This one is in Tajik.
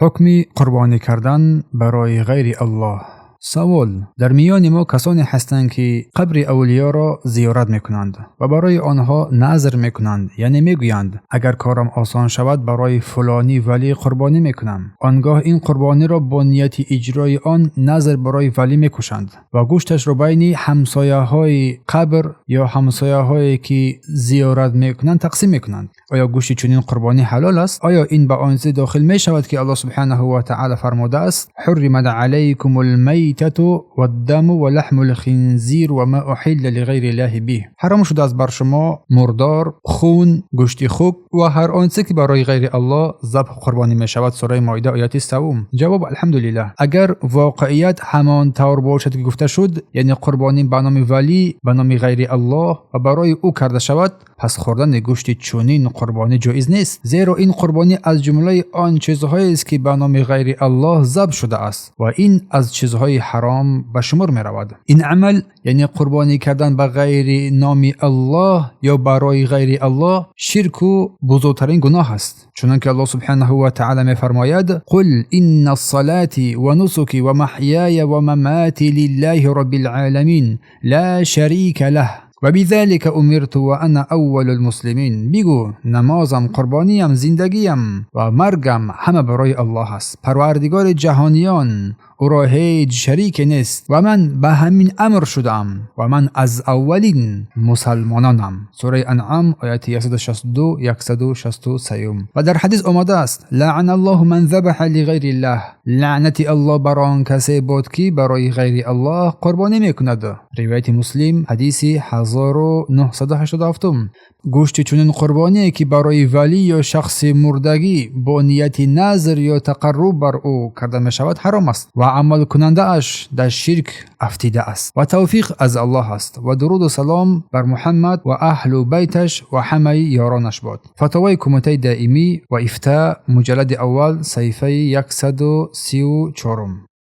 Ҳукми қурбонӣ кардан барои ғайри Аллоҳ. Савол: дар миёни мо касоне ҳастанд, ки қабри авлиёро зиёрат мекунанд ва барои онҳо назр мекунанд, яъне мегӯянд: агар корам осон шавад, барои фалонӣ валӣ қурбонӣ мекунам. Он гоҳ ин қурбониро бо нияти иҷрои он назр барои валӣ мекушанд ва гӯшташро байни ҳамсояҳои қабр ё ҳамсояҳое ки зиёрат мекунанд тақсим мекунанд. Оё гӯшти чунин қурбонӣ ҳалол аст? Оё ин ба он чизе дохил мешавад, ки Аллоҳ субҳонаҳу ва таъоло фармудааст: ҳурримат алайкумул майтату ваддаму ва лаҳмул хинзир ва ма уҳилла лиғайри ллоҳи биҳ. Ҳаром шудааст бар шумо мурдор, хун, гӯшти хук ва ҳар он чизе ки барои ғайри Аллоҳ забҳ қурбонӣ мешавад. Сураи Моида, ояти 3. Ҷавоб: алҳамдулиллаҳ. Агар воқеият ҳамон тавр бошад, ки гуфта шуд, яъне қурбонӣ ба номи валӣ, ба номи ғайри Аллоҳ ва барои ӯ карда шавад, пас хӯрдани гӯшти чунин қурбонӣ ҷоиз нест, зеро ин қурбонӣ аз ҷумлаи он чизҳоест, ки ба номи ғайри Аллоҳ забҳ шудааст ва ин аз чизҳои ҳаром ба шумор меравад. Ин амал, яъне қурбонӣ кардан ба ғайри номи Аллоҳ ё барои ғайри Аллоҳ, ширку бузургтарин гуноҳ аст, чунонки Аллоҳ субҳонаҳу ва таъоло мефармояд: қул инна ссалати ва нусуки ва маҳяя ва мамати лиллаҳи роббил оламин ла шарика лаҳ ва бизалика умирту ва ана аввалул муслимин. Бигӯ: намозам, қурбониям, зиндагиям ва маргам ҳама барои Аллоҳ аст, парвардигори ҷаҳониён, ӯро ҳеҷ шарике нест ва ман ба ҳамин амр шудаам ва ман аз аввалин мусалмононам. Сураи Анъам, ояти 162, 163. Ва дар ҳадис омадааст: лаъана Аллоҳу ман забаҳа лиғайри ллоҳ. Лаънати Аллоҳ бар он касе бод, ки барои ғайри Аллоҳ қурбонӣ мекунад. Ривояти Муслим, ҳадиси 1987. Гӯшти чунин қурбоние, ки барои валӣ ё шахси мурдагӣ бо нияти назр ё тақарруб бар ӯ карда мешавад, ҳаром аст ва амалкунандааш дар ширк афтидааст. Ва тавфиқ аз Аллоҳ аст ва дуруду салом бар Муҳаммад ва аҳлу байташ ва ҳамаи ёронаш бод. Фатоваи Кумитаи доимӣ ва ифта, муҷаллади аввал, саҳифаи 134.